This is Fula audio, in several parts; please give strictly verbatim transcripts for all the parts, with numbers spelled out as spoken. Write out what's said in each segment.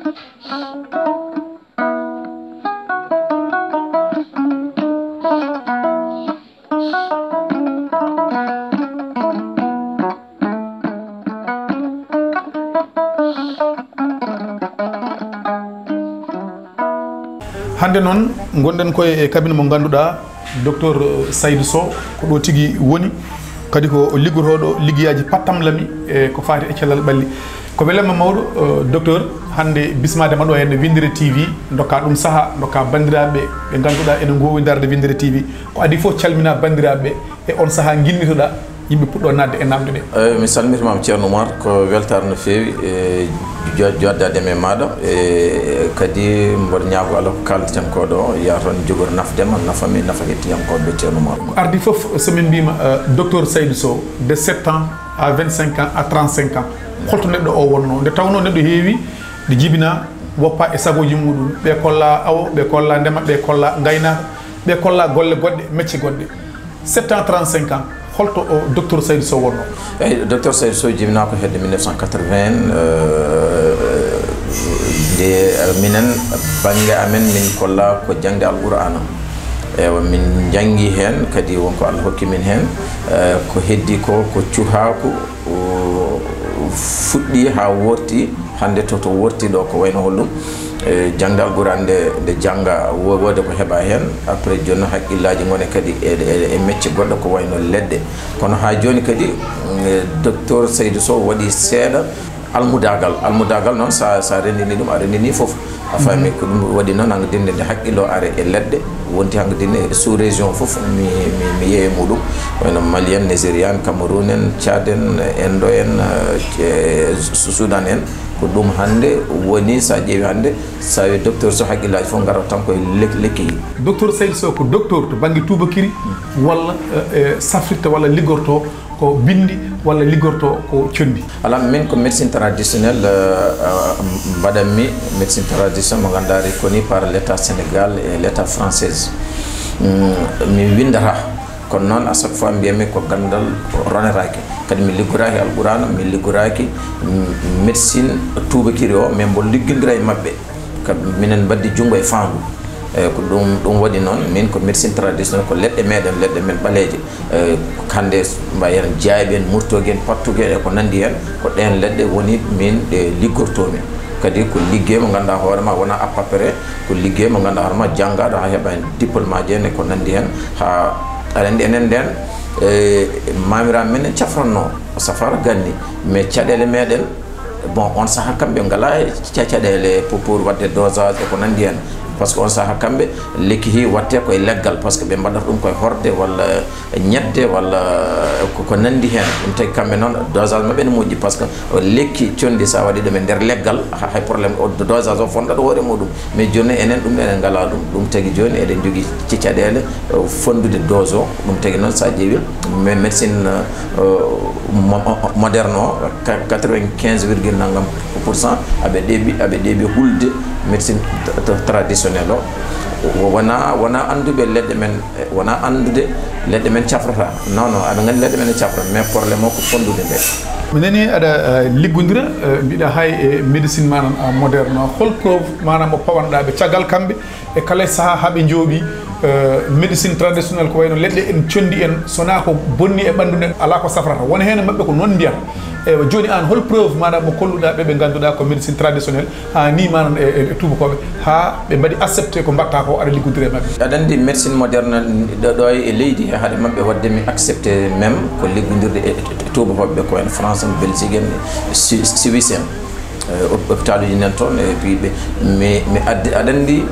Hannde noon, ngonɗen koye e cabinet mo ngannduɗaa, Docteur Saydou Sow, ko ɗo tigi woni, kadi ko liggotooɗo liggeyaaji pattamlami e ko faati e cellal ɓalli. Ko welamma mawɗo, eh, Docteur, hannde bismaade ma ɗo heen e Winndere T V, ndokka ɗum sahaa, ndokka banndiraaɓe ɓe ngannduɗaa ene ngoowi ndaarde Winndere T V. Ko adii fof calmina banndiraaɓe e on sahaa ngimmitoɗaa yimɓe puɗɗo naatde e naamnde ɗe. Eyyi, mi salmitimaama Ceerno Oumar, ko weltaare no feewi e jo-, jooɗdaade e maaɗa, e kadi mboɗo ñaago Allah ko kaaldaten ko ɗo, yaa toon jogor nafde ma, nafa mi, nafa hettiyankooɓe Ceerno Oumar. Ko ardii fof, so min mbiima, eh, Docteur Saydou Sow, de sept ans à vingt-cinq ans à trente-cinq ans, holto neɗɗo o wonnoo? Nde tawnoo neɗɗo heewi, ɗi jibinaa, woppa e sagooji muɗum, ɓe kolla awo, ɓe kolla ndema, ɓe kolla ngaynaaka, ɓe kolla golle goɗɗe, mecce goɗɗe. Sept ans, trente-cinq ans, holto o Docteur Saydou Sow wonnoo? Eyyi, Docteur Saydou Sow jibinaa ko hedde mille neuf cent quatre-vingts, euh, nde, euh, minen, bannge amen, min kolla ko jaŋde Alqur'aana. Eywa, min njanngi heen, kadi won ko Allah hokki min heen. Euh, ko heddi ko, ko cuhaaku, o fuɗɗi haa wooɗti. Hannde to, to wooɗti ɗo, ko wayno holɗum? E, jaŋde Alqur'aana nde, nde jannga, wo-, woodi ko heɓa heen. Après, jooni noon hakkillaaji ngoni kadi e, e, e mecce goɗɗe ko wayno leɗɗe. Kono haa jooni kadi, mm, e, Docteur Saydou Sow waɗi seeɗa almudaagal. Almudaagal noon, sa, sa renndini ɗum, a renndini fof. A faami, ko ɗum waɗi noon, hankadine nde hakkille o ari e leɗɗe, wonti hankadine e sous-région fof, mi, mi, mi yeeya muɗum. Wayno Mali en, Nigeria en, Cameroun en, Tchad en, Indo en, eh, Su-, Soudan en. Ko ɗum hannde woni, so a ƴeewi hannde, so a wi Docteur Sow, hakkillaaji fof ngarata tan koye lek-, lekki. Docteur Saydou Sow ko docteur to bannge tuubakiri walla, eh, eh, safrirta walla liggorto ko binndi walla liggorto ko conndi? Alaa, min ko médecine traditionnelle, euh, euh, mbaɗanmi, médecine traditionnelle mo ngannduɗaa reconnue par l'État Sénégal et l'État français. Mm, mi winndataa, kono noon à chaque fois mbiyatmi ko ganndal ronetaake. Kadi mi liggoraaki Alqur'aana, mi liggoraaki, mm, médecine tuubakiri o, mais mbo liggondira e maɓɓe. Ka minen mbaddi junngo e faandu. E ko ɗum, ɗum waɗi noon, min ko médecine traditionnelle, ko leɗɗe meɗen, leɗɗe men ɓaleeje. E, hannde mbayen jaaɓi en, murtoogi en, pattugi en e ko nanndi heen, ko ɗeen leɗɗe woni min ɗe liggortoomi. Kadi ko liggey mo ngannduɗaa hoore ma wonaa à peu près, ko liggey mo ngannduɗaa hoore ma janngaaɗo haa heɓa heen diplôme aji en e ko nanndi heen. Haa aɗa anndi enen ndeen, e, maamiraaɓe men en cafratnoo, o safara ganni, mais caɗeele meɗen, bon, on sahaa kamɓe ngalaa ca-, caɗeele pour, pour waɗde dosage e ko nanndi heen. Par ce que on sahaa kamɓe, lekki hii waɗtee koye leggal, par ce que ɓe mbaɗata ɗum koye horde walla ñebbe walla ko, ko nanndi heen. Ɗum tagi kamɓe noon, dosage maɓɓe ne moƴƴi, par ce que lekki conndi, so a waɗii ɗum e nder leggal, ha-, hay problème, o dosage o fonndat hoore muɗum. Mais jooni enen ɗum eɗen ngalaa ɗum. Ɗum tagi jooni eɗen njogii ca-, caɗeele, eh, fonndude dose o. Ɗum tagi noon, so a ƴeewi me-, médecine, eh, mo-, mo-, moderne o, ka-, quatre-vingt-quinze virgule nanngam pour cent aɓe ɗeeɓi, aɓe ɗeeɓi hulde médecine tra-, tra-, traditionnelle o. Wo-, wonaa, wonaa annduɓe leɗɗe men, eh, wonaa anndude leɗɗe men cafrata. Non, non, aɓe nganndi leɗɗe men e cafra, mais problème o ko fonndude nde. Mi nani aɗa, eh, liggondira, eh, mbiɗa hay e médecine, maanaam, eh, moderne o. Hol preuve, maanaam, mo pawanɗaa ɓe caggal kamɓe e kala sahaa haa ɓe njooɓi, eh, médecine traditionnelle, ko wayno leɗɗe en, conndi en, so wonaa ko bonni e ɓanndu neɗɗo, alaa ko safrata. Won heen e maɓɓe ko noon mbiyata. Eywa, jooni aan, hol preuve, maanaam, mo kolluɗaa ɓe, ɓe ngannduɗaa ko médecine traditionnelle, haa nii, maanaam, e, e, e tuubakooɓe, haa ɓe mbaɗi accepté ko mbaɗtaa ko, aɗa liggondira e maɓɓe? Aɗa anndi médecine moderne ɗo, ɗo e leydi he, haade maɓɓe waɗde mi accepté même ko liggondirde e, e, e tuubakooɓe, ko en France en, Belgique en, Su-, Suisse en. Eh, hôp-, hôpitaluji nan toon, e puis ɓe, mi, mi addi, aɗa anndi,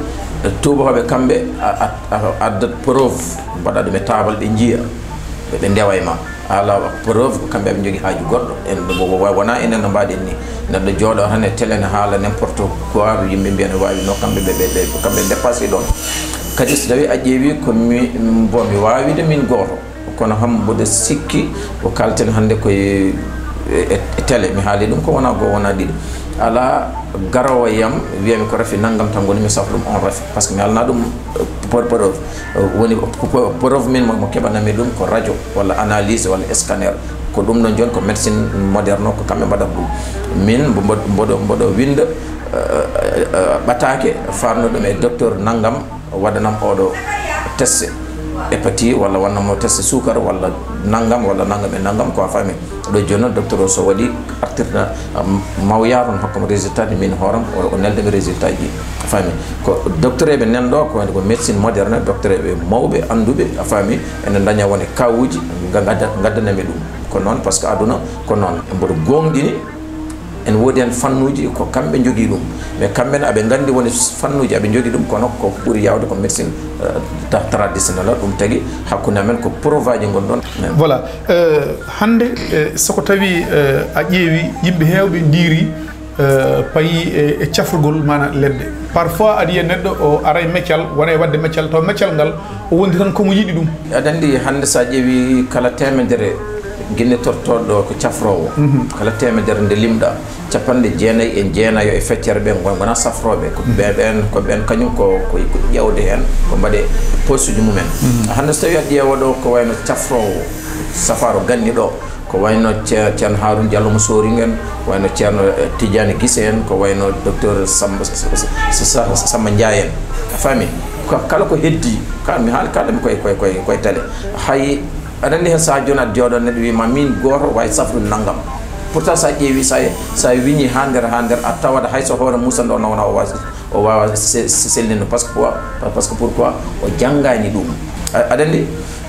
eh, tuubakooɓe kamɓe a, a, a addat preuve, mbaɗa ɗum e taabal, ɓe njiya, ɓe, ɓe ndewa e ma. Ala preuve ko kamɓe ɓe njogii haaju goɗɗo. En, wo-, wo-, wonaa enen no mbaɗen ni. Neɗɗo jooɗo tan e télé ne haala n'importe quoi, yimɓe mbiya ne waawi no kamɓe ɓe, ɓe, ɓe, ko kamɓe dépassé ɗoon. Kadi so tawii a ƴeewi ko mi, bon, mi waawi de min gooto. Kono kam mboɗo sikki ko kalten hannde koye e, e, e télé, mi haali ɗum ko wonaa goo, wonaa ɗiɗo. Alaa garoowo yam wiya mi ko rafi nanngam tan ngoni mi safra ɗum on rafi. Par ce que mi alnaa ɗum, eh, por-, preuve. Eh, woni ko, ko preuve min mo, mo keɓanami ɗum ko radio walla analyse walla scanner. Ko ɗum ɗon jooni ko médecine moderne o, ko kamɓe mbaɗata ɗum. Min mbo-, mbo-, mboɗo, mboɗo winnda, ɓataake, farno ɗum e docteur nanngam, waɗanam oɗo test hépatite, walla wannamo test suukar, walla nanngam, walla nanngam e nanngam, ko a faami. Ɗo jooni noon, docteur o so waɗi artirta, um, maw yaar on hokkam résultat ji, min hooram, o, o neldami résultat ji. A faami? Ko docteur eɓe nen ɗo, ko, ko médecine moderne, docteur eɓe mawɓe, annduɓe, a faami, ene daña wone kawuji, nga-, ngadda-, ngaddanami ɗum. Ko noon, parce que aduna ko noon. Mboɗo gooŋɗini, en woodi heen fannuuji ko kamɓe njogii ɗum, mais kamɓe ne aɓe nganndi woni fannuuji aɓe njogii ɗum, kono ko ɓuri yaawde ko médecine, euh, ta-, traditionnel o. Ɗum tagi hakkunde amen ko provaaji ngon ɗon. Voilà. Euh, hannde, euh, soko tawi, euh, a ƴeewi yimɓe heewɓe ndiiri, euh, payi e, e cafrugol maana leɗɗe. Parfois aɗa yiya neɗɗo o aray meccal, wona e waɗde meccal, taw meccal ngal o wondi tan ko mo yiɗi ɗum. Aɗa anndi hannde so a ƴeewi kala teemedere guinée tortooɗo ko cafroowo, kala teemedere nde limɗa, capanɗe jeenayi e jeenayo e feccere ɓe ngon-, ngonaa safrooɓe. Ko ɓe, ɓeen, ko ɓeen kañum ko, ko, ko ƴeewde heen, ko mbaɗe posuji mumen. Hannde so tawi a ƴeewa ɗo ko wayno cafroowo safaaro ganni ɗo, ko wayno Ce-, Ceerno Haarun Jallo mo Sooringu en, ko wayno Ceerno, eh, Tijaani Gise en, ko wayno docteur Samba, S-, S-, S-, Samba Ndiaye en. A faami? Ko kala ko heddi, ka mi haali, kala mi koye, koye, koye, koye télé. Hay aɗa anndi heen sahaa jooni aɗa jooɗo neɗɗo wiima min gooto waawi safrude nanngam. Pourtant so a ƴeewi, so a, so a wiñi haa nder, haa nder, a tawat hay so hoore Muusa ndo nawna o waawi, o waawa se-, se-, sellinde. Parce que quoi? Parce que pourquoi? O janngaani ɗum. A-, aɗa anndi,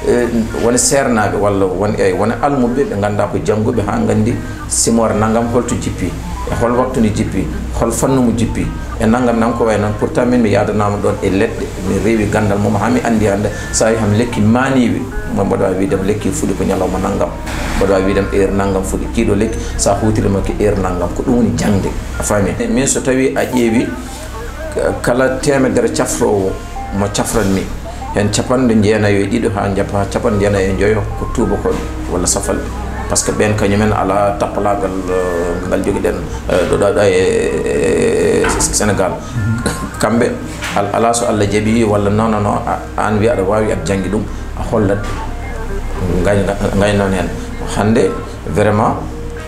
eh, won seernaaɓe walla won, eh, won almuɓe ɓe nganndaa ko jannguɓe haa nganndi simoore nanngam holto jippi, e hol waktu nde jippi, hol fannu mo jippi, e nanngam nan ko wayi noon. Pourtant min mi yaadanaama ɗoon e leɗɗe, mi rewi ganndal mum haa mi anndi hannde so a wii ham lekki maaniiwi, mo mboɗo waawi wiide am lekki fuɗi ko ñalawma nanngam, mboɗo waawi wiide am heure nanngam fuɗi, kiiɗo lekki so a huutiri ma ki heure nanngam, ko ɗum woni jaŋde, a faami? Min so tawi a ƴeewi kala teemedere cafroowo mo cafranmi, heen capanɗe jeenayo e ɗiɗo haa japa-, capanɗe jeenayo e njoyo ko tuubakooɓe walla safalɓe. Parce que ɓeen kañumen alaa tappalaagal, eh, ngal jogiɗen, eh, ɗo, ɗo, ɗo e, e, e Sénégal. Kamɓe al-, alaa so Allah jaɓi walla non, non, non, a-, aan wiya aɗa waawi, aɗa janngi ɗum, a hollat ngay-, ngay-, ngaynon heen. Hannde, vraiment,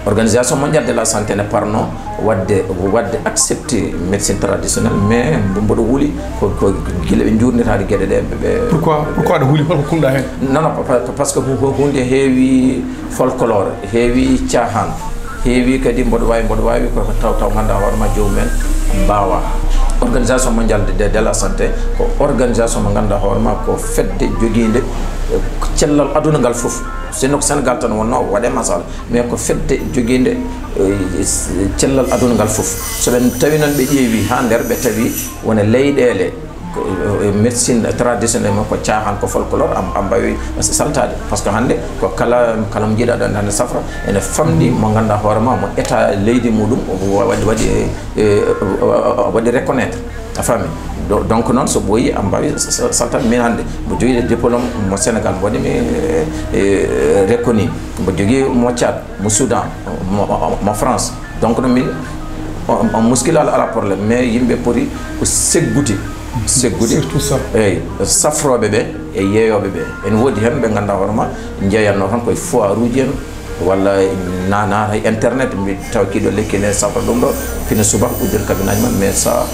Organisation Mondiale de la Santé ne parno waɗde, waɗde accepté médecine traditionnelle, mais mbo-, mboɗo huli ko, ko gila ɓe njuurnitaade geɗe ɗe, ɓe, ɓe. Pourquoi, pourquoi aɗa huli? Holko kulɗa heen? Non, non, pa-, pa-, parce que hu-, hu-, huunde heewi folklore, heewi caahan, heewi kadi mboɗo waawi, mboɗo waawi ko taw, taw ngannduɗaa hoore ma joomum en mbaawaa. Organisation Mondiale de, de la Santé ko organisation mo ngannduɗaa hoore ma ko fedde jogiinde, eh, cellal aduna ngal fof. Sinno ko Sénégal tan wonnoo, waɗe masala. Mais ko fedde jogiinde, eh, cellal aduna ngal fof. So ɓe tawi noon ɓe ƴeewi haa nder, ɓe tawi wona leyɗeele, ko, eh, médecine traditionnelle mum ko caahan, ko folklore, am, am mbawi saltaade. Parce que hannde ko kala, kala mo njiɗa ɗon hannde safra, ene famɗi mo ngannduɗaa hoore ma, mo état leydi muɗum, o wa-, waɗi, waɗi, eh, waɗi reconnaître. A faami? Do-, donc noon so ɓooyi, am mbawi sa-, sa-, saltaade. Min hannde mbo jogii diplôme mo Sénégal, mbo waɗi mi, eh, eh, reconnu. Mbo jogii mo Tchad, mo Soudan, mo, mo, mo France. Donc no min, on, on muskila ala, ala problème, mais yimɓe poti ko seggude, seggude. Surtout ça. Eyyi, safrooɓe ɓe e yeeyooɓe ɓe. Ene woodi heen ɓe ngannduɗaa hoore ma, njeyanno tan koye foire uji en, walla na, na hay internet, mbi taw kiiɗo lekki ne safra ɗum ɗo, fina subaka uddir kabinaaji mum, mais sa,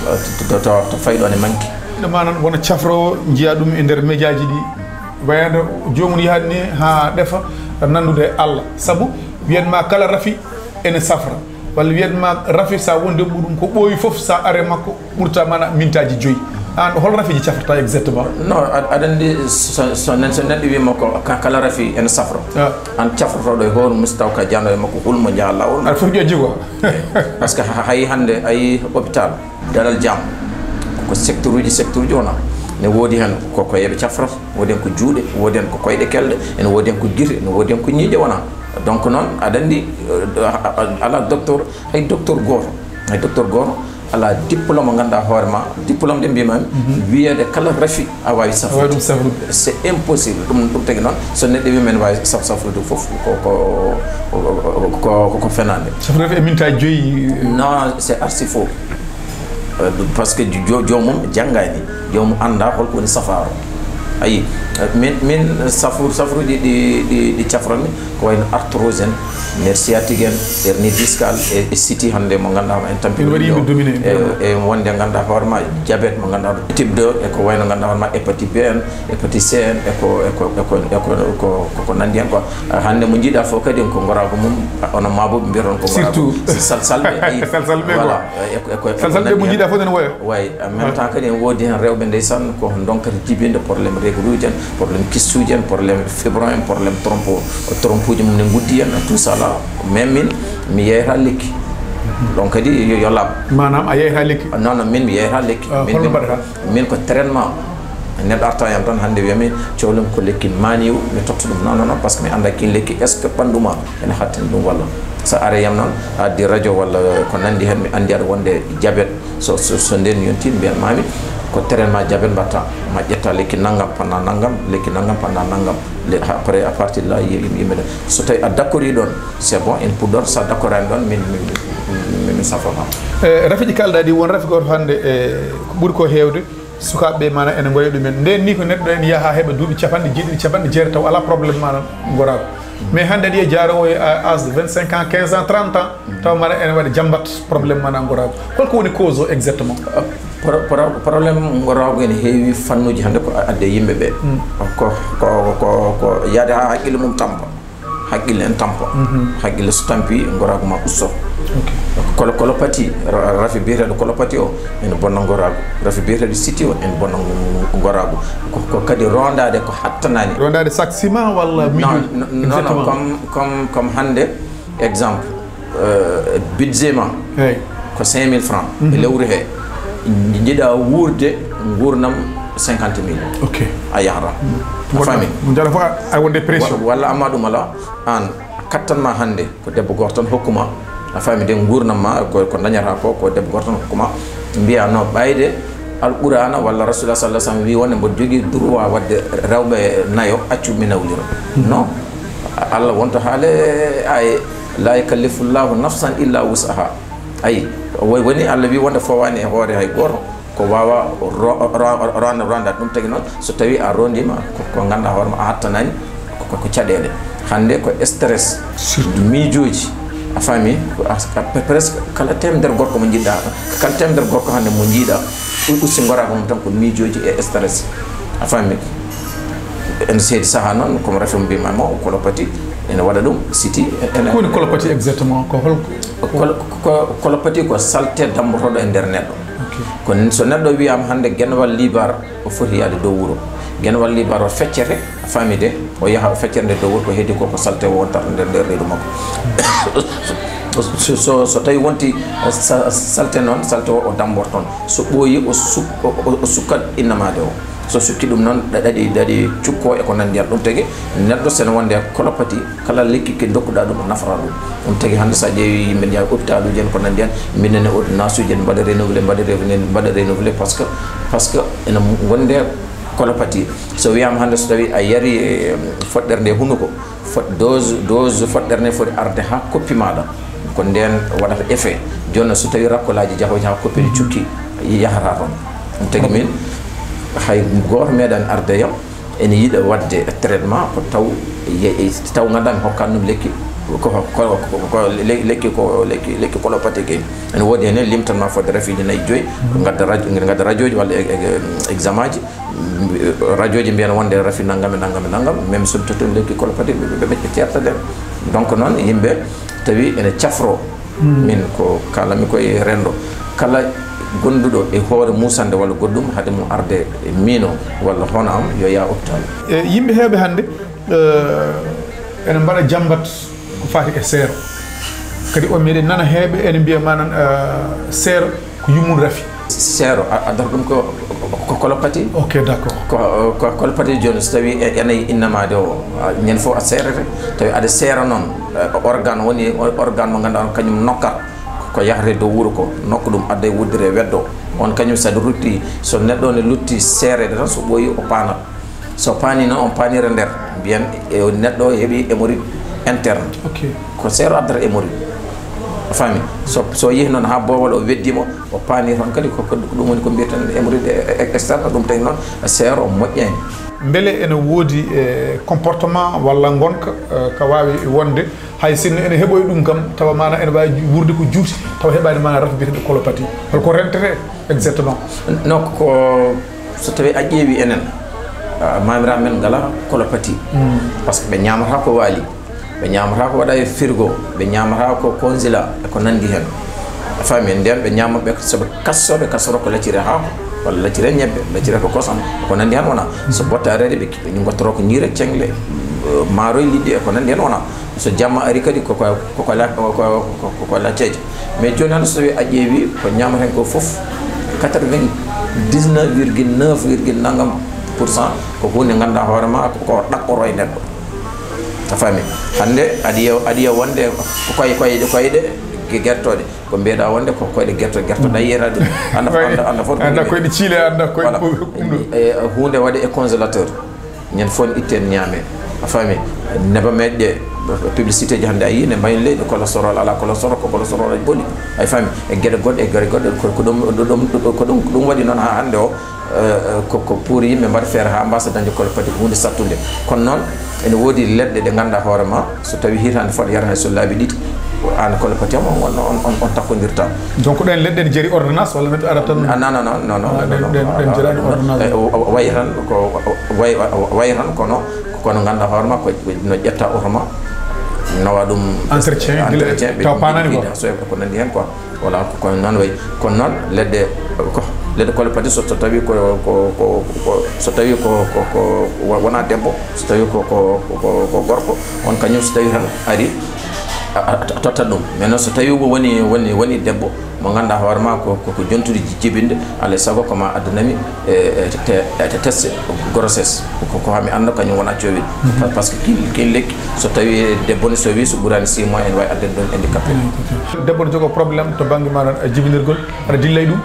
to, to, to, to fayi ɗon e manki. Ene manan wona cafroowo, njiya ɗum e nder médiaji ɗi, wayano joomum yahat ni haa ɗefa, nanndude e Allah. Sabu wiyat ma kala rafi ene safra, walla wiyat ma rafi sa wonde muɗum ko ɓooyi fof, sa are makko ɓurta mana mintaji joyi. An hol rafiji cafrata exactement? Non, a-, aɗa anndi so, so nen-, so neɗɗo wima ko ka-, kala rafi ene safra. Ah. An cafrotoɗo e hoore mum so taw ka jando e makko hulmo njaha lawol. Aɗa foti ƴoƴji quoi. Parce que ha-, hay hannde a yi hôpital Dalal Jam, ko secteur uji, secteur uji wona. Ne woodi heen ko koyeeɓe cafrata, woodi heen ko juuɗe, woodi heen ko koyɗe kelɗe, ene woodi heen ko gite, ene woodi heen ko ñiiƴe wona. Donc noon, aɗa anndi, eh, a-, a-, ala docteur, hay docteur gooto, hay docteur gooto ala diplôme mo ngannduɗaa hoore ma, diplôme de mbiyma, mhm, wiyeede kala rafi a waawi safrude. A waawi ɗum safrude. C'est impossible. Ɗum, ɗum tagi noon, so neɗɗo wi men waawi saf-, safrude fof, ko, ko, ko, ko, ko fenaande. Safrude e minta joyi. Non, c'est archi faux. Euh, parce que jo-, joomum janngaani, joomum anndaa holko woni safaaro. Ayi, euh, min, min safru-, safruuji ɗi, ɗi, ɗi cafranmi, Ko wayno arthrose en, nerf sciatique en, hernie discale, e, e siti hannde mo ngannduɗaa ma en tampi. Ina waɗi yimɓe dominé e, e wonde ngannduɗaa hoore ma diabète mo ngannduɗaa ɗo type deux, e ko wayno ngannduɗaa hoore ma hépatite B en, hépatite C en, e ko, e ko, e ko, e ko, ko, ko, ko nanndi hen quoi. Hannde mo njiiɗa fof kadi ko ngoraagu mum, onon ma bo ɓe mbiyata on ko ngoraagu. Surtout. Salsalɓe, ayi. Salsalɓe quoi. Voilà. E ko, e ko, e ko salsalɓe nanndi mo hen. Njiiɗa fof ene woya. Wayi, en même temps kadi ene woodi heen rewɓe ndeysaan ko donkata jibinde problème règle uji en, problème kyste uji en, problème fibron en, problème trompe, trompe uji mum ne nguddi en, tout ça là. Même min, mi yeyata lekki. Donc kadi yo, yo laaɓ. Maanaam a yeyata lekki? Non, non, min mi yeyata lekki. Ah, min, holno min, mbaɗata? Min ko traitement. Neɗɗo arta yam tan hannde wiyami, "Cowlem ko lekki maaniw, mi totta ɗum." Non, non, non, parce que mi annda kin lekki, est-ce que ɓanndu ma ene hattani ɗum walla? So are yam noon, a addi radio walla ko nanndi heen, mi anndi aɗa wonde diabète. So, so, so ndeen yontii, mbiyan mami ko traitement diabète mbatta. Ma ƴetta lekki nanngam, panna nanngam, lekki nanngam, panna nanngam. Le, après, à partir de là, yi-, yi-, yimɓe ɗe. So tawi a d'accord i ɗoon, c'est bon, en puɗɗor. Sa d'accord ani ɗoon, min, min, min, min safo ma. E, rafiiji kalɗa ɗi, won rafi gooto hannde, e, ko ɓuri ko heewde, sukaaɓe ɓe, maanaam, ene ngoya ɗumen. Ndeen ni ko neɗɗo en yaha heɓa duuɓi capanɗe jeeɗiɗi, capanɗe jeetati, taw alaa problème, maanaam, ngoraagu. Mais hannde aɗa yiya jaarowo e, à âge de vingt-cinq ans, quinze ans, trente ans, taw, maanaam, ene waɗa jambat problème, maanaam, ngoraagu. Holko woni cause o exactement? Pro-, pro-, problème ngoraagu ene heewi fannuuji hannde ko adde yimɓe ɓe. Mm. Ko, ko, ko, ko yaade haa hakkille mum tampa. Hakkille en tampa. Mhm. Hakkille so tampi, ngoraagu ma usto. Ok. Kolo-, kolopati, ra-, rafi biyeteeɗo kolopati o, ene bonna ngoraagu. Rafi biyeteeɗo siti o, ene bonna ng-, ngoraagu. Ko, ko kadi rondaade ko hattanaani. Rondaade sac ciment walla miijo? Non, non, non, exactement. Comme, comme, comme hannde, exemple, euh, budget ma, eey, ko cinq mille francs, mhm, e lewru he. Njiɗa wuurde nguurnam cinquante mille. Ok. A yahata. Mm. A faami? Mo njaɗa fof a, a wonde pression. Wa-, walla amma ɗum ala, aan kattan ma hannde ko debbo gooto tan hokkuma. A faami de, nguurnam ma ko, ko dañata ko, ko debbo gooto tan hokkuma. Mbiya no ɓayde Alqur'aana walla Rasulullah sallallahu alaihi wasallam wi wonde mboɗo jogii droit waɗde rewɓe nayo, accu mi nawliro. Mm. Non. Allah wonto haale ay, "La yukallifullahu nafsan illa wus'aha." Ayi, wo-, woni Allah wi wonde fowani e hoore hay gooto ko wawa ro-, ro-, ro-, ronda. Ɗum tagi noon, so tawi a rondima ko, ko ganduɗa hoore ma a hattanani, ko, ko, ko caɗele. Hande ko stress, surtout miijoji, a faami? Ko a, a, presque kala temedere gorko mo jiɗɗa, kala temedere gorko hande mo jiiɗa, u-, usti goraagu mum tan ko miijoji e stress, a faami? En seedi saaha noon, comme rafi mo mbima mo, colopathie, ene waɗa ɗum, siti, ene. Ko woni colopathie exactement? Ko hol- Col-, ko, colopathie ko salte dambotoɗo e nder neɗɗo. Ok. Ko n-, so neɗɗo wiyama hande genwal libar, o foti yaade dow wuro. Genwal libar o feccete, a faami de, o yaha o feccere nde dow wuro, ko heddi ko, ko salte o wontata nder, nder reedu makko. So, so, so tawi wonti, eh, sa-, salte noon, salte o, o damborto on. So ɓooyi, o suk-, o, o, o sukkat innamaade o. So sukki ɗum noon, ɗa-, ɗaɗi, ɗaɗi cukko e ko nandi hen. Ɗum tagi neɗɗo sene wonde colopathie, kala lekki ke dokkuɗa ɗum, o nafata ɗum. Ɗum tagi hande sa ƴeewi yimɓe njaha hôpital uji en ko nandi hen, minen e ordonnance uji en mbaɗa renouvelé, mbaɗa renouvelé, mbaɗa renouvelé, parce que, parce que ene gonde colopathie. So wiyama hande so tawi a yari, eh, foɗɗere nde hunuko, fot-, dose, dose foɗɗere nde foti arde ha koppi maɗa. Ko nden waɗata effet. Joni so tawi rakkolaji jaahoji ha koppi ɗi cukki, yahata toon. Ɗum tagi min, hay goto meeɗani arde yam, ene yiɗa waɗde traitement ko taw ye-, taw ganduɗa mi hokkat ɗum lekki, ko, ko, ko, ko le-, lekki, ko lekki, lekki colopathie ke. Ene woodi heen limtanma fodde rafiiji nayi joyi, gadda radio, gadda radioji walla e-, e-, examen ji. Radioji mbiyan wonde rafi nanngam e nanngam e nanngam, même so mi totti lekki colopathie, ɓe, ɓe, ɓe, ɓe ceerta ɗen. Donc noon yimɓe tawi ene cafro. Hmm. Min ko kalanmi koye renndo. Kala gonduɗo e hoore musande walla goɗɗum, haade mum arde e miino walla hono am, yo yaa hôpital. E yimɓe heewɓe hannde, eh, ene mbaɗa jambat ko faati e seero. Kadi o meɗen nana heeɓe ene mbiya manan, eh, seero ko yummum rafi. Seero, a, addata ɗum ko, ko, ko colopathie. Ok, d'accord. Ko, ko colopathie jooni, so tawi e, ene innamaade o, a, ñande fof a seerete, tawi aɗa seera noon, eh, organe woni o-, organe mo ganduɗa on kañum nokkat ko yahata e dow wuro ko, nokka ɗum adda e wuddere e weddo. On kañum so aɗa rutti, so neɗɗo ne lutti seereede tan, so ɓooyi o paanat. So paani noon, on paanira nder, mbiyen e neɗɗo o heɓi hémorroïde interne. Ok. Ko seero addata hémorroïde. A faami? So, so yehi noon haa boowal o weddi mo, o paani toon kadi ko, ko ɗum woni ko mbiyeten hémorroïde e-, e-, externe, ɗum tawi noon seero moƴƴani. Mbele ene woodi e comportement walla ngonka, eh, ka waawi wonde, hay sinno ene heɓoyi ɗum kam, tawa maana ene waawi wuurde ko juuti, tawa heɓaani maana rafi biyeteeɗo colopathie? Holko rentete exactement? Non, ko so tawi a ƴeewi enen, ah, maamiraaɓe men ngala colopathie. Par ce que ɓe ñaamata ko waali, ɓe ñaamata ko waɗa e frigo, ɓe ñaamata ko congela e ko nanndi heen. A faami? Ndeen ɓe ñaama, ɓe, so ɓe kassooɓe, kassoro ko lacciri haako, walla lacciri ñebbe, lacciri ko kosam, ko nanndi heen wona. So bottaari ari, ɓe, ɓe ngottoro ko ñiiri cengle, eh, maaroy liɗɗi e ko nanndi heen wona. So jamma ari kadi, ko, ko, ko, ko la-, ko, ko, ko, ko lacceeje. Mais jooni hannde, so tawi a ƴeewi ko ñaamata heen ko fof, quatre-vingt-dix-neuf virgule neuf virgule nangam pour cent ko huunde ngannduɗaa hoore ma ko, ko ɗaɓɓoro e neɗɗo. A faami? Hannde aɗa yiya, aɗa yiya wonde ko koye, koyɗe, koyɗe ge-, gertooɗe. Ko mbiyeɗaa wonde ko koyɗe gerto, gerto ɗa yiyata ɗum. Anda, anda, anda fof ko anda ɗum. Koyɗe ciile, anda koyɗe. Voilà. Ɗum ɗo. E, huunde waɗe e congélateur. Ñande fof ne itte ne ñaame. A faami? Nebameeje ɗe, publicité ji hannde a yii ne mbayni leydi, cholestérol alaa, cholestérol ko cholestérol aji boni. A faami? E geɗe goɗɗe, e geɗe goɗɗe, ko, ko ɗum, ɗum, ɗum, ko ɗum, ko ɗum waɗi noon haa hannde o, eh, eh, ko, ko pour yimɓe mbaɗa feere haa mbasa dañde colopathie, ko huunde sattunde. Kono noon, ene woodi leɗɗe ɗe ngannduɗaa hoore ma, so tawi hitaande fooɗa yarata hay so laabi ɗiɗi, aan colopathie on, on, on, on, on takkondirta. Donc, ɗen leɗɗe ne jari ordonnance walla neɗɗo ara tan? Ah, non, non, non, non, non, ah, non, ɗen, non, ɗen, non, ɗen non, jaraani non, non. Ordonnance. Eh, o, o, wayi tan ko, o, o, wayi, o, o, wayi tan kono, kono ngannduɗaa hoore ma ko, ko no ƴetta oto ma, nawa ɗum entretien, entretien, ɓe taw paanani ko. Ko nanndi heen quoi. Voilà, ko, kono noon wayi. Kono noon leɗɗe, ko leɗɗe colopathie so, so tawi ko, ko, ko, ko, so tawi ko, ko, ko wo-, wona debbo, so tawi ko, ko, ko, ko, ko gorko, on kañum so tawi tan ari, a, a, a tottat ɗum. Mais noon so tawi ko woni, woni, woni debbo mo ngannduɗaa hoore ma ko, ko, ko jontude ji-, jibinde, alaa e sago ko ma addana mi, e, e, te, e, te test grossesse. Ko, ko haa mi annda kañum wona coowel. Mhm. Par, parce que kin, kin lekki, so tawi debbo ne sowi, so ɓurani six mois, ene wawi addande ɗum handicapé. Mhm. Debbo ne jogoo problème to bannge maɗa jibinirgol, aɗa dilla e ɗum?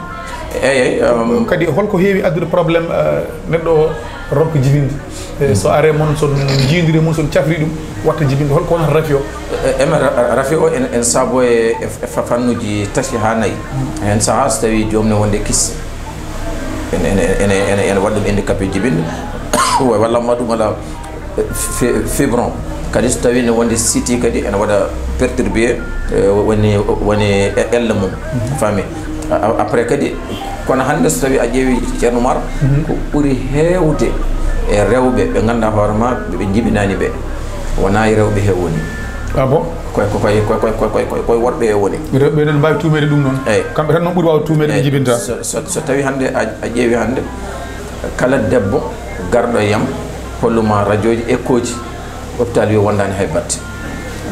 Eyyi, eyyi, um, kadi holko heewi addude problème, eh, neɗɗo o ronka jibinde? Eh, so are mon, so jiidiri mon, so cafri ɗum, watta jibinde, holko wonata rafi o? E, e, ma ra-, ra-, rafi o en, en saabo e, e, e fa-, fannuji tati haa nayi. Mm. Hen sahaa so tawi joom ne wonde kis. Ene, ene, ene, ene, ene waɗa ɗum handicapé jibinde. Wa-, walla ma ɗum waɗa fi-, fibron. Kadi so tawi ne wonde siti kadi ene waɗa perturbé, eh, woni, woni e-, ella mum. Mhm. Faami? A-, a-, après kadi, kono hannde so tawi a ƴeewi Ceerno Umar, mhm, ko ɓuri heewde e rewɓe ɓe ngannduɗaa hoore ma ɓe jibinaani ɓe, wonaa e rewɓe he woni. Ah bon? Koye, ko-, koye, koye, koye worɓe e woni. Rewɓe noon mbaawi tuumeede ɗum noon. Eyyi. Kamɓe tan noon ɓuri waawde tuumeede ɓe jibinta. So, so, so tawi hannde a, a ƴeewi hannde, kala debbo garɗo e yam, holluma rajooji, ekkooji, hôpital wi wondaani hay batte.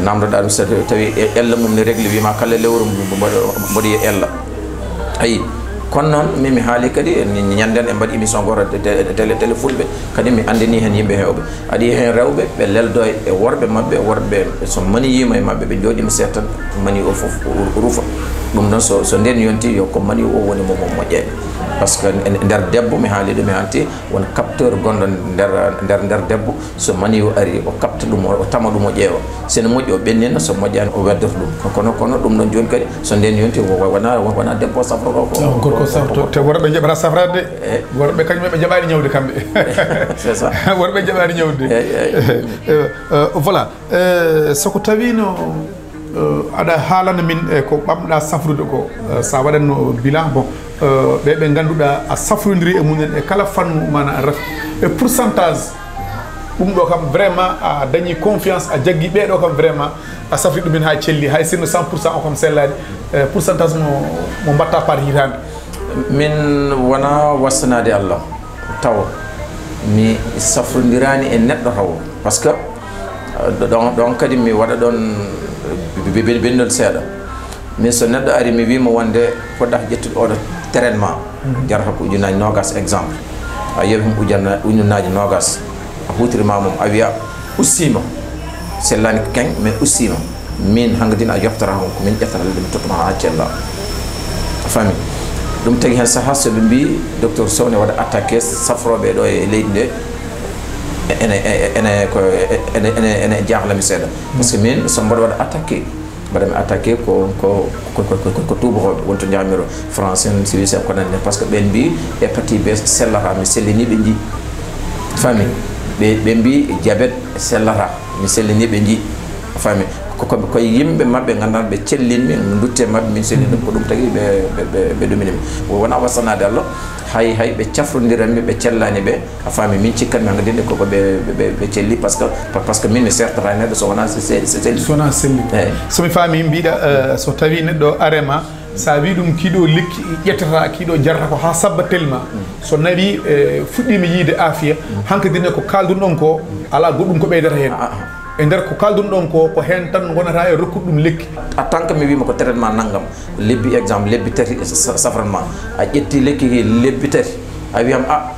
Namdoɗaa ɗum so tawi e-, ella mum ne régler, wima kala lewru mbo-, mbo-, mboɗo, mboɗo yiya ella. Ayi, kono noon min mi haali kadi e ñanden e mbaɗi émission goto e te-, te-, télé, télé fulɓe, kadi mi anndini heen yimɓe heewɓe. Aɗa yiya heen rewɓe, ɓe leldo e worɓe maɓɓe, worɓe so mani yiima e maɓɓe, ɓe jooɗiima seeɗa tan, mani o fof ru-, rufa. Ɗum noon so, so ndeen yonti, yo ko mani o woni mo, mo moƴƴani. Par ce que e nder debbo, mi haali ɗum, mi haalti, won capteur gonɗo nder, nder, nder debbo, so mani o ari, o capte ɗum, o, o tama ɗum, o ƴeewa. So ene moƴƴi, o ɓennina, so moƴƴaani, o weddata ɗum. Ko-, kono, kono ɗum ɗon jooni kadi, so ndeen yonti, wo-, wo-, wona, wona debbo safroto ko. Ah, gorko safroto. Te worɓe njaɓata safraade de. Eh. Worɓe kañum ɓe njaɓaani ñawde kamɓe. C'est ça. Worɓe njaɓaani ñawde. Eh, eh. Eh, eh, voilà. Eh, so ko tawiino, eh, aɗa haalana min e ko ɓamɗa safrude ko, eh, sa waɗanno bilan, bon, eh, ɓe ɓe ngannduɗaa a safrondiri e mumen e kala fannu mana rafi, e pourcentage, ɗum ɗo kam vraiment a dañi confiance, a jaggi ɓeɗo kam vraiment a safri ɗumen ha celli, hay sinno cent pour cent o kam sellaani, eh, pourcentage mo, mo mbatta par hitaande? Min wona wasanaade Allah taw mi safrondiraani e neɗɗo taw, par ce que, eh, ɗon, ɗon kadi mi waɗa ɗon be-, be-, be-, bendol seeɗa. Min so neɗɗo ari mi wiima wonde poɗɗa ƴettude oɗo traitement, mhm, jarata ko ujunnaaji noogas exemple. A yewi himo ujana-, ujunnaaji noogas. A huutirima mum, a wiya ustiima. Sellaani ko kañ, mais ustiima. Min hankadin a yoftata hon, ko min ƴettata leydi, mi tottuma haa cella. A faami? Ɗum tagi heen sahaa so ɓe mbii docteur Sow ne waɗa attaqué safrooɓe ɗo e leydi nde, ene, ene, ko, ene, ene, ene jaaxla mi seeɗa. Par ce que min, so mboɗo waɗa attaqué, Mbaɗa mi attaqué ko ko ko ko ko ko tuubakooɓe won to njahmi ɗo, français en, suisse en, ko nanndi, par ce que ɓeen mbii hépatite B sellata, mi sellini ɓe njii. Fami. Ɓe ɓe mbii diabète sellata, mi sellini ɓe njii. Fami. Ko ko ko yimɓe maɓɓe nganndan ɓe cellinmi, ndutte maɓɓe min sellini ɗum, ko ɗum tagi ɓe ɓe ɓe ɓe ɗumini mi. Wona wasanaade Allah, hay hay ɓe cafrondiranmi, ɓe cellani ɓe. A faami, min cikkanmi hannde nde koko ɓe ɓe ɓe celli, par ce que par ce que min mi sertata e neɗɗo so wona se se se selli. So wona selli. Eyi. So mi faami, mbiɗa, eh, so tawi neɗɗo arema, sa wi ɗum kiɗo lekki ƴettata, kiɗo jarata ko ha sabba telma. So nawi, eh, fuɗɗima yiide afiya, hankadi ne ko kaldun ɗon ko, ala goɗɗum ko ɓeydata hen. Ah, ah. E nder ko kaldun ɗon ko, ko hen tan gonata e rokkude ɗum lekki. A tant que mi wima ko traitement nanngam, lebbi exemple, lebbi tati sa- safran ma, a ƴetti lekki ki lebbi tati, a wiyam, a,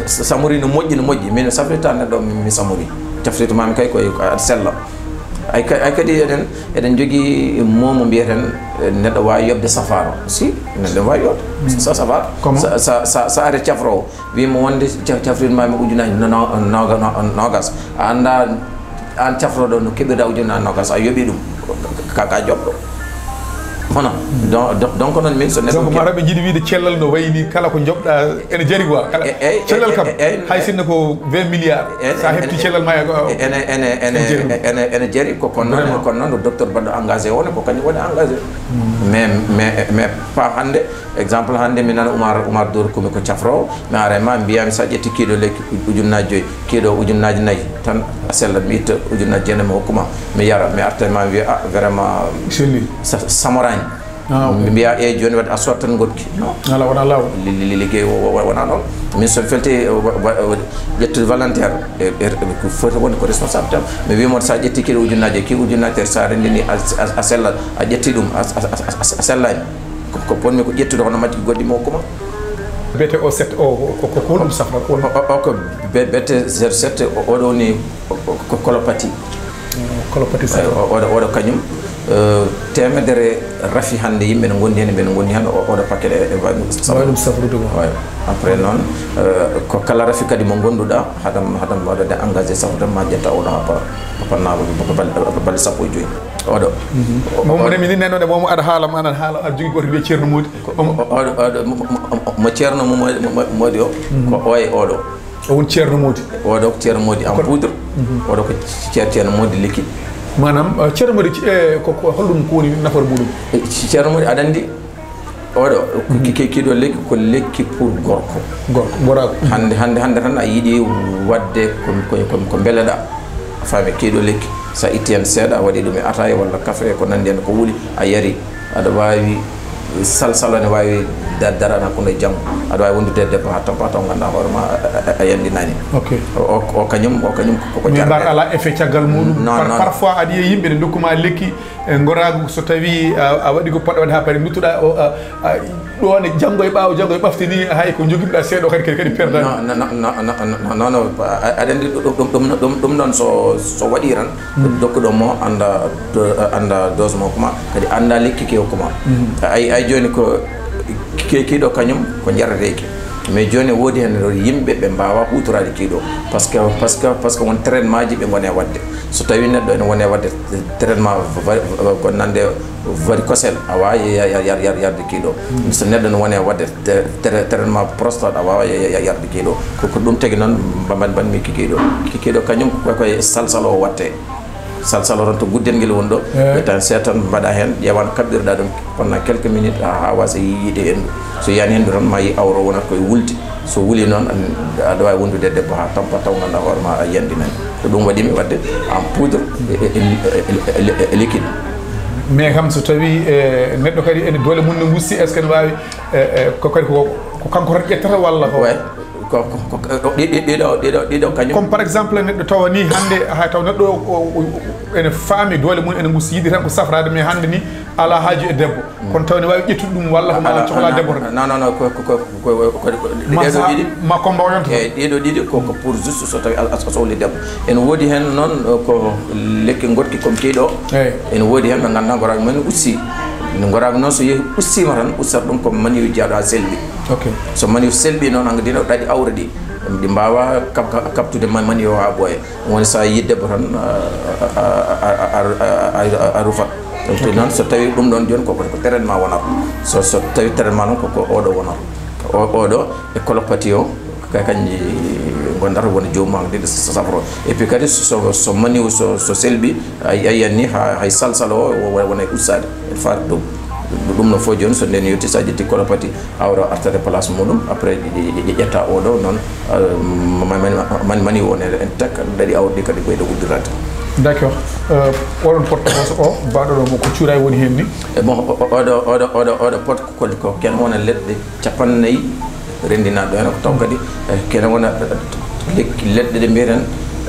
sa- samori no moƴƴi, no moƴƴi, min safrita neɗɗo mi mi samori. Cafrirtami kay koye aɗa sella. Ay ka- ay kadi eɗen eɗen jogii momo mbiyeten, eh, neɗɗo wawi yobde safaro. Si, neɗɗo wawi yobde sa- safaro. Comment? Sa- sa- sa- sa ari cafrowo wima wonde ca- cafrirmami ujunaji no- no- noga- no- nogas. A anda an cafroɗo no keɓirɗa ujunaji nogas, a yoɓi ɗum, ka ka joɓɗo. Hono? Donc donc- donc noon min so neɗɗo Donc ke- mataw ɓe jiɗi wiide cellal no wayi ni, kala ko joɓɗa ene jari quoi. Kala E- e- e- cellal kam, e- e- hay sinno ko vingt milliards, ene- sa ene- hefti cellal ma e ko- ene ene ene ene jari. Ene ene jari ko kono noon. Vraiment. Kono noon docteur baɗɗo engagé woni ko kañum woni engagé. Mais mais mais pas hannde. Exemple, hannde mi nana Oumar Oumar Dóor Kumi ko cafroowo, mi ara e ma mbiyami sa ƴetti kiiɗo lekki ujunnaaji joyi, kiiɗo ujunnaaji nayi, tan a sellat, mi itta ujunnaaji jeenayi mi hokkuma, mi yara, mi arta e ma mi wiya, a, vraiment, Selli. Sa- samoraani. Ah, ok. Mi mbiya, eyi, jooni waɗi a sottan goɗki. Non. Ala, wona laawol. Li- li- li- Liggey wo- wo- wo- wona noon. Min so mi felti, eh, wa- wa- wa- ƴettude volontaire, e e- e- ko foti wonde ko responsable tan. Mi wiya mon, sa ƴetti kiiɗo ujunnaaji, ki ujunnaaji tati, sa renndini a a- a- a sellat, a ƴetti ɗum, a a- a- a- a sellaani. Ko ko ponmi ko ƴettude hono majji goɗɗi mi hokkuma. B T O sept o, o ko ko holɗum safra? O o- o ko B- B T zéro sept, o- oɗo ni, o- o- ko colopathie. Colopathie. Eyi, safra. O- oɗo oɗo kañum, eh, teemedere rafi hannde yimɓe ne ngondi heen, ɓe ne ngondi heen, o- oɗo paquet e e wawi ɗum safra. Wawi ɗum safrude ko. Wawi. Après noon, eh, ko kala rafi kadi mo ngonduɗa, haɗam haɗam waɗade engagé safrude ma ƴetta oɗo ha para. Ko panna balɗe sappo e joyi. Oɗo. Momo ne mini nenno ne momo aɗa haala ma aɗa haala aɗa jogi goto wiye Ceerno Moodi. Ko- o- o- oɗo oɗo mo- mo- mo- mo Ceerno mo Moodi mo- mo- Moodi o. Ko oye oɗo. O won Ceerno Moodi. Oɗo ko Ceerno Moodi en poudre. Oɗo ko Ceer- Ceerno Moodi liquide. Maanaam, eh, Ceerno Moodi, eh, ko ko holɗum ko woni nafoore muɗum? Eh, Ceerno Moodi aɗa anndi oɗo ki- ki- kiiɗo lekki ko lekki pour gorko. Gorko, goraaɗo. Hannde hannde hannde tan a yiɗi waɗde ko ko ko ko mbeleɗa. A faami, kiiɗo lekki, sa itti heen seeɗa, a waɗi ɗum e ataaya walla kafe e ko nanndi heen ko wuli, a yari. Aɗa waawi salsalo ne waawi da- darana ko no janngo. Aɗa waawi wondude e debbo haa tampa taw ngannduɗaa hoore ma a- a- a- a yanndinaani. Ok. O o- o kañum o kañum ko ko Min jarɗe. Mbar ala effet caggal muɗum. Non, Par- non. Parfois aɗa yiya yimɓe ne ndokkuma lekki e ngoraagu so tawi a a waɗi ko poɗɗa waɗde haa pare nduttuɗa o a- a- ɗo ne janngo e ɓaawo janngo e ɓafti ni hay ko jogiɗa seeɗa o kadi kadi kadi perdani. Non non non non non non non non a- aɗa anndi ɗum ɗum ɗum ɗum ɗum ɗon so so waɗi tan dokkuɗo mo annda do- annda dose mo kuma kadi annda lekki ke kuma ay ay jooni ko ke kiiɗo kañum ko jarateeki mais jooni woodi heen ɗo yimɓe ɓe mbaawa huutoraade kiiɗo parce que parce que parce que won traitement ji ɓe ngone waɗde so tawi neɗɗo ene wone waɗde traitement va- va- ko nande varicocèle a waawi ya- ya- yar- yar- yarde kiiɗo so neɗɗo ne wone waɗde tra- tra- traitement prostate a waawa ya- ya- ya- yarde kiiɗo ko ko ɗum tagi noon mba- mba- mbanmi kikiiɗo kikiiɗo kañum ko koye salsalo o watte salsalo tan to guddel ngel woni ɗo Eyi. Ɓe tan seetan mbaɗa heen ƴeewan kaɓɓirɗa ɗum pendant quelques minutes ha ha wasa yiide henndu so yiyani henndu tan ma yi awro wonat koye wulde so wuli noon an- aɗa wawi wondude e debbo ha tampa taw ganduɗa hoore ma a yiyani ɗum ko ɗum waɗimi waɗde en poudre e- e- e- e- e- e- e liquide Mais kam so tawi e neɗɗo kadi ene doole mum ne gusti est ce que ne wawi e- e- ko kadi ko ko kanko tan ƴettata walla ko way ko ko- ko- ko- ɗi- ɗi- ɗiɗo ɗiɗo ɗiɗo kañum Comme par exemple neɗɗo tawa ni hannde hay taw neɗɗo o- o- o- ene faami doole mum ene gusti yiɗi tan ko safraade mais hannde ni ala haaju e debbo kono taw ne wawi ƴettude ɗum walla ko ma cohla debbo tan non non non ko ko ko ko ko ko- ko- ma ɗeɗo sa- ɗiɗi ma combat o yonta eyi ɗiɗo ɗiɗi ko ko pour juste so tawi a sohli debbo ene woodi heen noon ko lekki goɗki comme kii ɗo eyi ene woodi heen ɓe ngannduɗaa goraɓe men ussi goraɓe noon so yehi ussima tan ussat ɗum ko maniyu jaaɗo ha selli ok so maniyu selɓi noon hanga dina ɗaɗi awre ɗi ɗi mbawa kap- kap- kaptude ma- maniyu o ha ɓooya woni sa yi debbo tan a- a- a- a- a- a- a rufat Donc noon, so tawi ɗum ɗon jooni ko, ko traitement wonata. So, so tawi traitement noon ko, ko oɗo wonata. O, oɗo e colopathie o, ka, kanji gondata woni joomum hankadi ɗo safro. Et puis kadi so, so maniw so, so selbi, ay, ayan ni ha, hay salsal o, o, o, wona e ustade. E far ɗum. Ɗum no fof jooni so nden yetti sa ƴetti colopathie, awra artade place muɗum, après ɗi, ɗi, ɗi ƴetta oɗo noon, euh, ma-, ma-, ma-, mani won en tak daɗi awdi kadi ko e ɗo uddirade. D'accord. Euh, oɗon pot o, baɗoɗo mo ko cuuray woni hen ni? E bon, o-, o-, oɗo, oɗo, oɗo, oɗo pot ko, ko ken wona leɗɗe capanɗe nayi renndinaaɗo heen, ko taw kadi, eh, kene wona, eh, lekki, leɗɗe ɗe mbiyeten,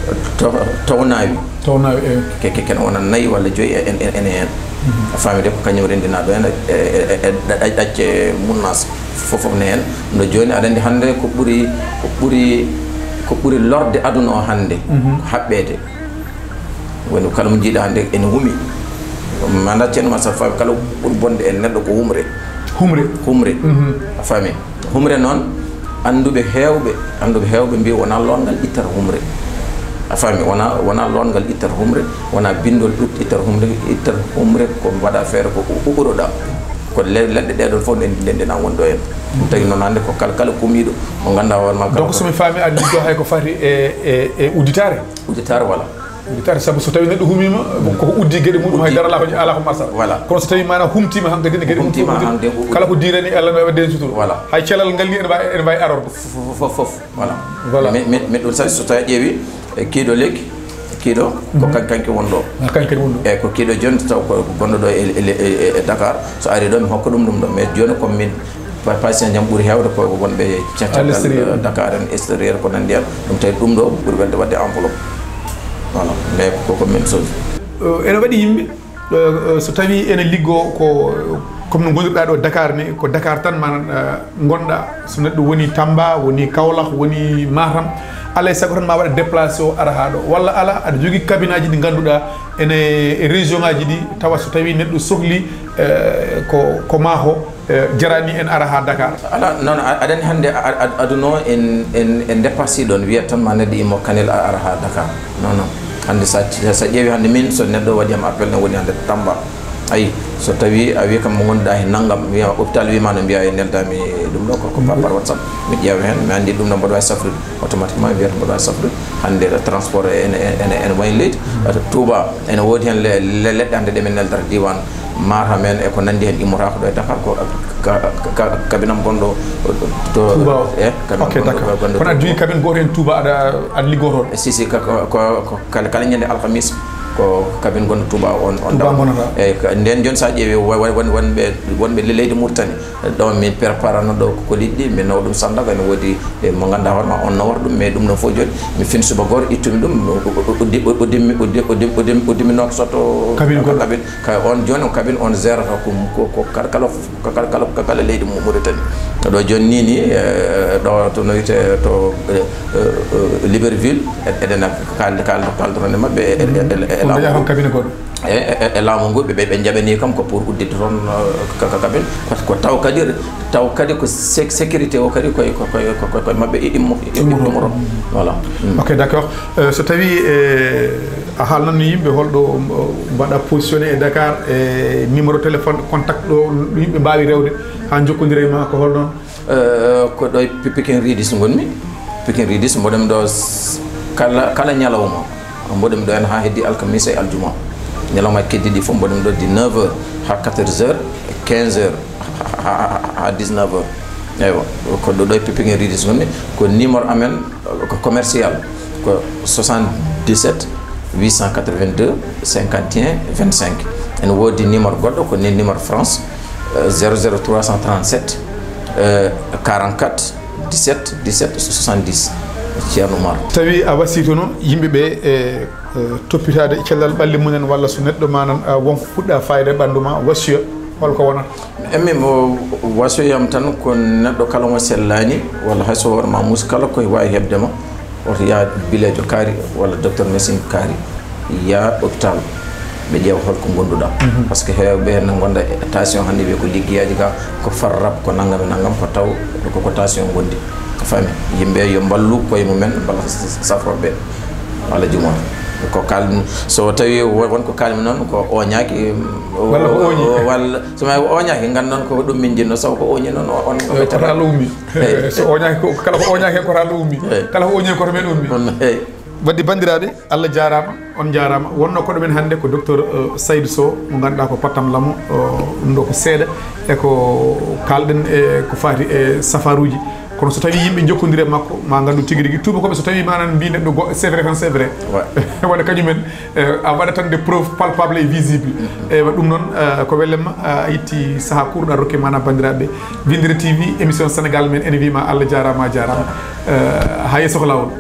eh, to-, townaawi. Townaawi, eh. Ke-, ke-, kene wona nayi walla joyi e-, en, en, ene heen. A faami de, ko kañum renndinaaɗo heen, e, e, e, e ɗa-, ɗa-, ɗacce munnas fof, fof ne heen. No jooni, aɗa anndi hannde ko ɓuri, ko ɓuri, ko ɓuri lorde aduna o hannde, ko haɓɓeede. Woni kala mo njiiɗa hannde ene humi. Manda ceerno ma sa faami kala ɓuri bonde e neɗɗo ko humre. Humre. Humre. A faami? Humre noon, annduɓe heewɓe, annduɓe heewɓe mbiyi wonaa loongal ittata humre. A faami? Wonaa, wonaa loongal ittata humre, wonaa binndol ɗut-, ittata humre, ittata humre ko mbaɗa feere ko u-, uɓɓoroɗa. Ko le-, leɗɗe ɗee ɗoon fof ɗen, ɗen, ɗen an woni ɗo heen. Ɗum tagi noon hannde ko kala, kala kumiiɗo mo ngannduɗaa hoore ma. Donc so mi faami aɗa liggoo hay ko fati e, e, e udditaare? Udditaare wala. Udditaare, sabu so tawi neɗɗo humiima, ko uddi geɗe muɗum, hay dara alaa ko, alaa ko marsata. Voilà. Kono so tawi maanaam humtiima hankadi ne geɗe mum fof uddi, kala ko diirani Allah no waɗde heen sutura. Voilà. Hay calal ngal ni ene waawi, ene waawi arorde. Fof, fof, fof. Voilà. Voilà. Mais, mais, mais ɗum sabi so tawi ƴeewi, e kiiɗo lekki, kiiɗo ko kan-, kanki won ɗo. Ah, kanki won ɗo. E ko kiiɗo jooni taw ko gonɗo ɗo e, e, e, e, e Dakar. So ari ɗo mi hokka ɗum ɗum ɗo. Mais jooni ko min Pa-, patient jam ɓuri heewde ko wonɓe caggal, eh, Dakar en, extérieur, ko nanndi en. Ɗum tawi ɗum ɗo ɓuri welde waɗde enveloppe. Voilà. Mais ko, ko même chose. Eh, ene waɗi yimɓe, eh, eh, so tawi ene liggoo ko, comme no ngonirɗaa ɗo Dakar ni, ko Dakar tan manan, eh, ngonɗaa. So neɗɗo woni Tamba, woni Kaolack, woni Matam, alay sago tan ma waɗa déplacé o ara haa ɗo. Walla ala, aɗa jogii cabinet aji ɗi ngannduɗaa ene e région ngaji ɗi, tawa so tawi neɗɗo sohli, eh, ko, ko maa ko, eh, jarani en ara haa Dakar. Ala, noon, a-, aɗa anndi hannde a-, a-, aduna o en, en, en dépassé ɗoon, wiyata tan ma neɗɗo immo Kanel a ara haa Dakar. Non, non. Hannde sa, sa, sa ƴeewi hannde min, so neɗɗo waɗi am appel, ne woni hannde Tamba. Ayi, so tawi a wi kam mo ngonduɗa he nanngam, wiya hôpital wima no mbiya e neldami ɗum ɗo ko, ko par, par WhatsApp. Mi ƴeewa heen, mi anndi ɗum ɗo mboɗo wawi safrude. Automatiquement wiyata mboɗo wawi safrude. Hannde transport ene, ene, ene wayi leydi. Touba ene woodi heen le-, le-, leɗɗe hannde ɗe min neldata diwan Matam en e ko nanndi heen immotako ɗo e Dakar ko ka, ka, ka, kabinam gonɗo to Touba o. E, kabinam gonɗo, d'accord. Kono aɗa jogii kabine gooto heen Touba aɗa, aɗa liggoo toon? Si, si, ka, ko, ko, ko kala, kala ñande alhamis ko kabine gonɗo Touba on, on Touba dawa. Ngonata. Eyi, ka, nden jooni sa ƴeewi wa-, wa-, won-, wonɓe, wonɓe le-, leydi Mauritanie, ɗo min préparano ɗo ko liɗɗi, min nawa ɗum Sandaga, ene woodi, e, mo ngannduɗaa hoore ma, on nawata ɗum, mais ɗum ɗon fof jooni, mi fin suba gooto, ittumi ɗum, uddi-, uddi-, uddimi, uddi-, uddi-, uddi-, uddimi noon so to kabine goɗɗo. Kabine, ka on jooni, on kabine on gérata ko, ko, ko kala, kala, kala, kala, kala leydi Mauritanie. Ɗo jooni ni, ni, e, ɗo to no wiyetee to, e, eh, eh, Libreville, e-, eɗen kaaldi-, kaaldi-, kaaldoron e maɓɓe e, e, e, e, e laamu ngu. Ko ndañaa toon kabine goɗɗo? E, e, e, e laamu ngu, ɓe, ɓe, ɓe njaɓanii kam ko pour udditde toon, eh, ka, ka, kabine. Ko, ko taw kadi, taw kadi ko sé-, sécurité o kadi koye, ko, koye, ko, ko, koye maɓɓe i-, immo-, i-, immoto. Voilà. Mm. Ok, d'accord. Eh, so tawi, eh, a haalnan yimɓe holɗo, um, mbaɗa positionné e Dakar, e numéro téléphone contact ɗo yimɓe mbaawi rewde haa njokkondira e ma ko holɗon? Eh, ko ɗo e Pi-, Pikin Ridis ngonmi. Pikin Ridis, mboɗomi ɗo s-, kala, kala ñalawma. Mboɗomi ɗo heen haa heddi alkamisa e aljuma. Ñalawma keddiiɗi fof mboɗomi ɗo de neuf heures haa quatorze heures, quinze heures, haa, haa, haa dix-neuf heures. Eywa, ko ɗo, ɗo e Pi-, Pikin Ridis ngonmi. Ko numéro amen, eh, ko commercial, ko soixante-dix-sept huit cent quatre-vingt-deux cinquante et un vingt-cinq. Ene woodi numéro goɗɗo, ko ni numéro France, euh, zéro zéro trois cent trente-sept, euh, quarante-quatre dix-sept dix-sept soixante-dix. Ceerno Oumar. Tawi a wasiytono yimɓe ɓe, e, e, toppitaade cellal ɓalli mumen, walla so neɗɗo manan, a, won ko fuɗɗa fayda e ɓanndu ma, wasiya, holko wonata? Emmi mo wasiyam tan ko neɗɗo kala mo sellaani, walla hay so hoore ma muusi kala ko waawi heɓde ma, woto yaa bileejo kaari walla docteur médecine kaari, yaa hôpital, ɓe ƴeewa holko ngonduɗaa. Mhm. Parce que heewɓe heen no ngonda e tension hannde wiya ko liggeyaaji ga, ko far rab, ko nanngam e nanngam, ko taw ko, ko tension ngondi. A faami? Yimɓe yo mballu koye mumen, mballa s-, s-, safrooɓe. Allah juuma. Ko kal so tawi won ko kalmi noon ko oñaaki. Walla ko oñi. Walla so ma oñaaki, nganndan ko ɗum min jinno, saw ko oñi noon on ko ɓe tawa. Kala ummi. So oñaaki ko kala ko oñaaki ko kala ummi. Kala ko oñi ko men ummi. Wadde banndiraaɓe, Allah jaaraama, on jaaraama. Wonno koɗo men hannde ko docteur Saydou Sow, mo ngannduɗaa ko pottam lamo, ɗum ɗo ko seeɗa e ko kaalɗen e ko faati e safaruuji. Kono so tawi yimɓe jokkondire makko, ma nganndu tigi rigi tuuba koɓe so tawi manan mbi neɗɗo go c'est vrai tan c'est vrai. Waɗa kañumen a waɗa tan de preuve palpable et visible. E ɗum noon ko wellemma a itti saha kurɗa rokke mana banndiraaɓe. Vindere T V émission Sénégal men ene wima Allah jaaraama a jaaraama. Haye sohlawol.